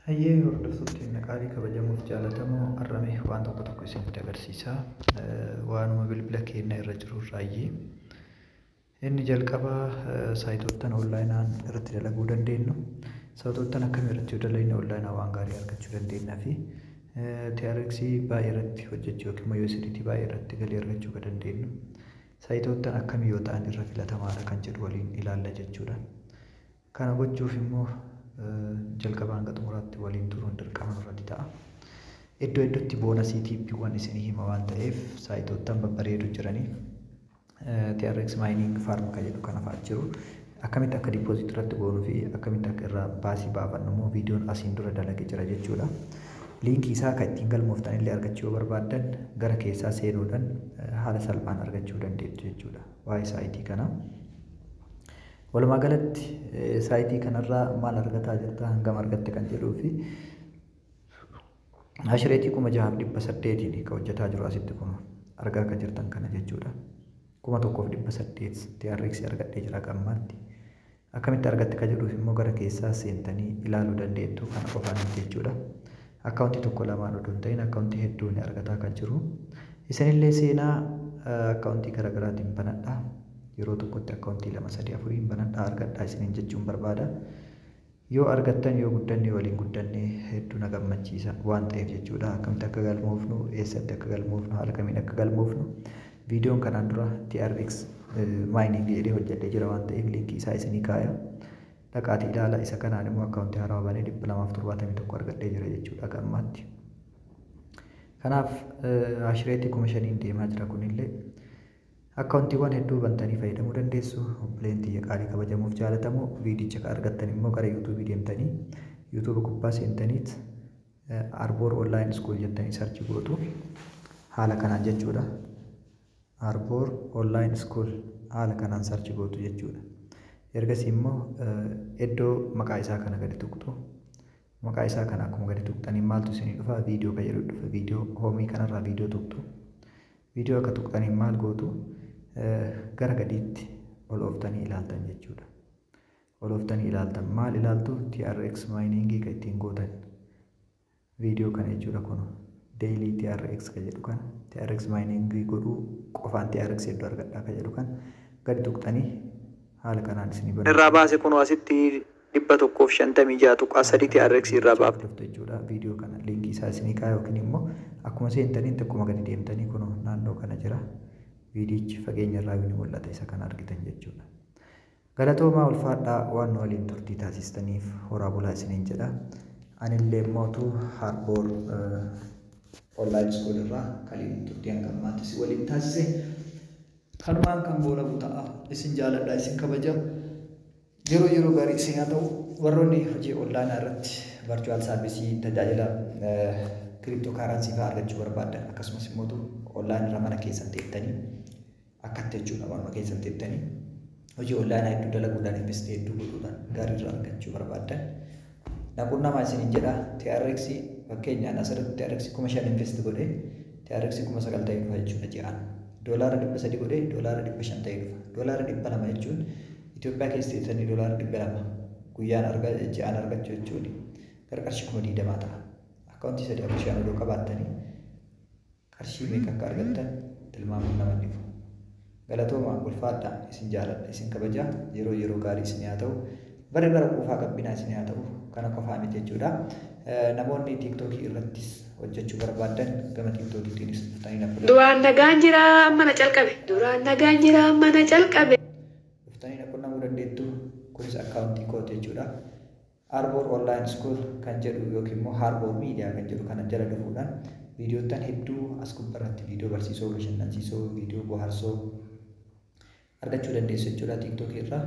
Hayyee, hordoftoota keenya qaalii kabajamuuf jaalatamoo, arrame waan tokko tokko isinitti agarsiisa. Waanuma bilbila keenya irra jiru irraayyee. Inni jalqabaa saayitoottan onlaayinaan irratti dalaguu dandeenyu. Saayitoottan akkamii irratti yoo dalagne onlaayinaa waan gaarii argachuu dandeenyaa fi TRX baay'ee irratti hojjechuu yookiin immoo USDT baay'ee irratti galii argachuu kan dandeenyu. Saayitoottan akkamii yoo ta'an irra filatamaadha kan jedhu waliin ilaalla jechuudha. Kana gochuuf immoo jalqabaa hanga xumuraatti waliin turuun dirqama nurratti ta'a. Iddoo iddootti boonasii tiippiiwwan isinii hima waan ta'eef, saayitoottan babbareedu jiranii. TRX mining farm kan jedhu kana fa'aa jiru. Akkamitti akka deposit irratti goonuu fi akkamitti akka irraa baasii baafannu immoo viidiyoon asiin dura dalage jira jechuudha. Liinkii isaa kan ittiin galmooftan illee argachuu yoo barbaaddan, gara keessaa seenuudhaan haala salphaan argachuu dandeettu jechuudha. Waa'ee saayitii kanaa. Walumaa galatti saayitii kanarraa maal argataa jirta, hangam argatte kan jedhuu fi hashireetii 6800n kan hojjetaa jiru asitti kun argaa kan jirtan kana jechuudha. 1800 TRX argadhee jira gammaatti. Akkamitti argatte kan jedhuuf immoo gara keessaa seentanii ilaaluu dandeettu, kana qofaan miti jechuudha. Akkaawuntii tokko lamaan odoo hin ta'in akkaawuntii hedduu ni argataa kan jiru. Isinillee seenaa akkaawuntii garaagaraatiin banadhaa. Yeroo tokkotti akkaawuntii lama, sadii, afuriin banadhaa, argadhaa isiniin jechuun barbaada. Yoo argattan, yoo guddanne waliin guddanne hedduu na gammachiisa waan ta'eef jechuudha. Akkamitti akka galmoofnu, eessatti akka galmoofnu, haala kamiin akka galmoofnu viidiyoon kanaan dura TRX mining jedhee hojjedhee jira waan ta'eef, liinkii isaa isinii kaaya. Dhaqaatii ilaala. Isa kanaan immoo akkaawuntii haarawaa banee 271 argadhee jira jechuudha gammaatti. Kanaaf hashireetii 5000n deemaa jira kunillee. Akkaawuntiiwwan hedduu bantanii fayyadamuu dandeessu. Obboleen tiyya qaalii kabajamuuf jaalatamu, viidicha kan argattan immoo gara yuutuubii deemtanii, yuutuuba gubbaa seentaniit Arboor Online School jettanii search gootu. Haala kanaan jechuudha. Arboor Online School haala kanaan search gootu jechuudha. Ergasii immoo iddoo maqaa isaa kana gadi tuqxu. Maqaa isaa kana akkuma gadi tuqxanii maaltu isinii dhufa? Viidiyoo kan jedhu dhufa. Viidiyoo hoomii kanarraa viidiyoo tuqxu. Viidiyoo akka tuqxaniin maal gootu? Gara gadiitti ol ooftanii ilaaltan jechuudha. Ol ooftanii ilaaltan, maal ilaaltu? TRX miningii kan ittiin gootan viidiyoo kana jechuudha. Kun daily TRX kan jedhu kana, TRX miningii godhuu qofaan TRX hedduu argadhaa kan jedhu kana gadi tuqxanii haala kanaan isinii bana. Irraa baase kunoo asitti 156.3 TRX irraa baafte. Dhuftu jechuudha. Viidiyoo kana liinkii isaa isinii kaaya yookiin immoo akkuma seentanii xiqquma gadi deemtanii kunoo naannoo kana jira. Viidiyichi fageenya irraa ni mul'ata, isa kana argitan jechuudha. Galatoomaa, ulfaadhaa, waan nu waliin turtii taasistaniif horaa bulaa isiniin jedha. Anillee mootu Harboor Online School irraa kaliin turtii hanga ammaatti si waliin taasise. Kanumaan kan goolabu ta'a. Isin jaaladha, isin kabaja. Yeroo yeroo gaarii isin haa ta'u. Warroonni hojii onlaayinaa irratti virtual service, tajaajila crypto currency fa'aa argachuu barbaadan, akkasumas immoo onlaayinii irra mana keessan teettanii akkatti jechuudha, manuma keessan teettanii hojii onlaayinaa hedduu dalaguudhaan, invest hedduu godhuudhaan gaarii irraa argachuu barbaadan, naquunnamaa isiniin jedha. TRX fakkeenyaan asirratti TRX 5000 invest godhee TRX 9000 ta'ee dhufa jechuudha ji'aan. Doolaara 300 godhee doolaara 500 ta'ee dhufa. Doolaara 200 jechuun Itoophiyaa keessa teessanii doolaara 200 guyyaan arga, ji'aan argachuu jechuun gara qarshii 20,000 ta'a. Akkaawuntii sadii, afur, shan odoo qabaattanii qarshii meeqa akka argattan tilmaamuun nama dhibu. Galatooma, ulfaadhaa, isin jaaladha, isin kabajaa. Yeroo yeroo gaarii isin haa ta'u. Barri bara quufaa gabbinaa isin haa ta'u. Kana qofaa miti jechuudha. Namoonni tiiktookii irrattis hojjechuu barbaadan gama tiiktookiitiinis dhuftanii na Duraan nagaan jira mana calqabe. Duraan nagaan jira mana calqabe. Dhuftanii na qunnamuu dandeettu. Kunis akkaawuntii kooti jechuudha. Arboor Online School kan jedhu yookiin immoo Harboor Media kan jedhu kana jala dhufuudhaan viidiyoottan hedduu as gubbaarratti, viidiyoo barsiisoo, bashannansiisoo, viidiyoo bohaarsoo argachuu dandeessu jechuudha tiiktookii irraa.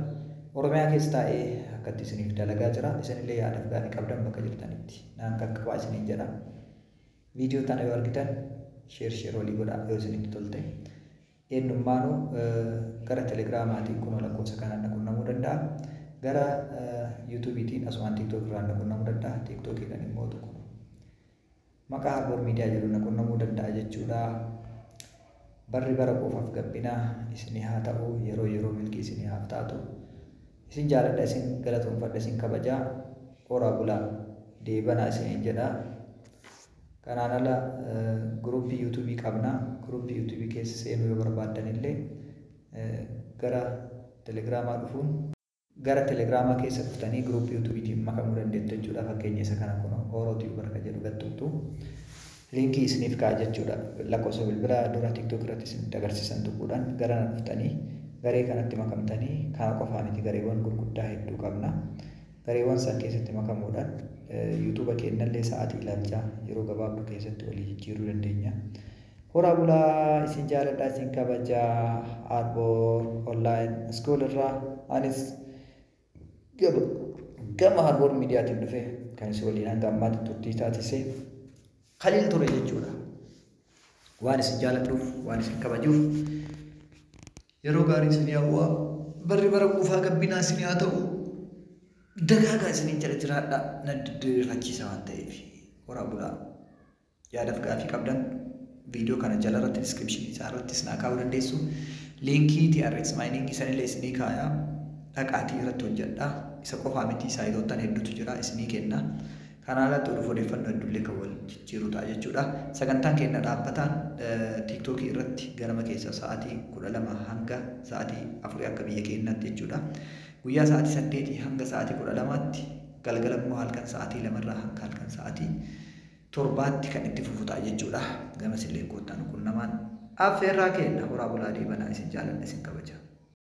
Oromiyaa keessa taa'ee akkatti isiniif dalagaa jira. Isinillee yaadaaf gaarii qabdan bakka jirtanitti naan qaqqabaa isiniin jedha. Viidiyoo tana yoo argitan share share walii godhaa yoo isinitti tolte. Eenyummaanuu gara telegiraamaatiin kunoo lakkoofsa kanaan na qunnamuu danda'a. Gara yuutuubiitiin asumaan tiiktook irraan na qunnamuu danda'a. Tiiktookiidhaan immoo tokko maqaa Harboor Miidiyaa jedhu na qunnamuu danda'a jechuudha. Barri bara quufaaf gabbinaa isinii haa ta'u, yeroo yeroo milkii isinii haa taatu. Isin jaaladha, isin galatoonfadha, isin kabajaa. Horaa bulaa. Deebanaa isiniin jedha. Kanaan ala guruppii yuutuubii qabna. Guruppii yuutuubii keessa seenuu yoo barbaaddan illee gara telegiraamaa dhufuun gara telegiraamaa keessa dhuftanii guruppii yuutuubiitiin makamuu dandeettu jechuudha. Fakkeenya isa kana kun Ooroo Tiyuubar kan jedhu gattuutu liinkii isiniif ka'a jechuudha. Lakkoofsa bilbilaa dura TikTok irratti isinitti agarsiisan tuquudhaan gara na dhuftanii garee kanatti makamtanii, kana qofaa miti, gareewwan gurguddaa hedduu qabna. Gareewwan san keessatti makamuudhaan yuutuuba keenyallee sa'aatii ilaalchaa yeroo gabaabduu keessatti walii jijjiiruu dandeenya. Horaa bulaa, isin jaaladhaa, isin kabajaa. Arboor Online School irraa anis gama Arboor Miidiyaatiin dhufe kan isin waliin hanga ammaatti turtii taasise Kaliil ture jechuudha. Waan isin jaaladhuuf, waan isin kabajuuf, yeroo gaarii isin hawwaa. Barri bara quufaa gabbinaa isin haa ta'u. Dagaagaa isiniin jala jiraadha, na diddiirrachiisa waan ta'eef. Horaa bulaa. Yaadaaf gaafii qabdan viidiyoo kana jala irratti diskiripshinii isaa irrattis naa kaa'uu dandeessu. Liinkii TRX mining sanillee isinii kaayaa, dhaqaatii irratti hojjedhaa. Isa qofaa miti, saayitoottan hedduutu jira, isinii kenna. Kanaa alatti oduuf odeeffannoo hedduullee kan wal jijjiiru ta'a jechuudha. Sagantaan keenya dhaabbataan tiiktookii irratti ganama keessa sa'aatii 12 hanga sa'aatii 4 akka biyya keenyaatti jechuudha. Guyyaa sa'aatii 8 hanga sa'aatii 12tti, galgala immoo halkan sa'aatii 2rraa hanga halkan sa'aatii 7tti kan itti fufu ta'a jechuudha. Gamas illee koottaa nu qunnamaan affeerraa kenna. Horaa bulaa, deebanaa, isin jaalanna, isin kabaja.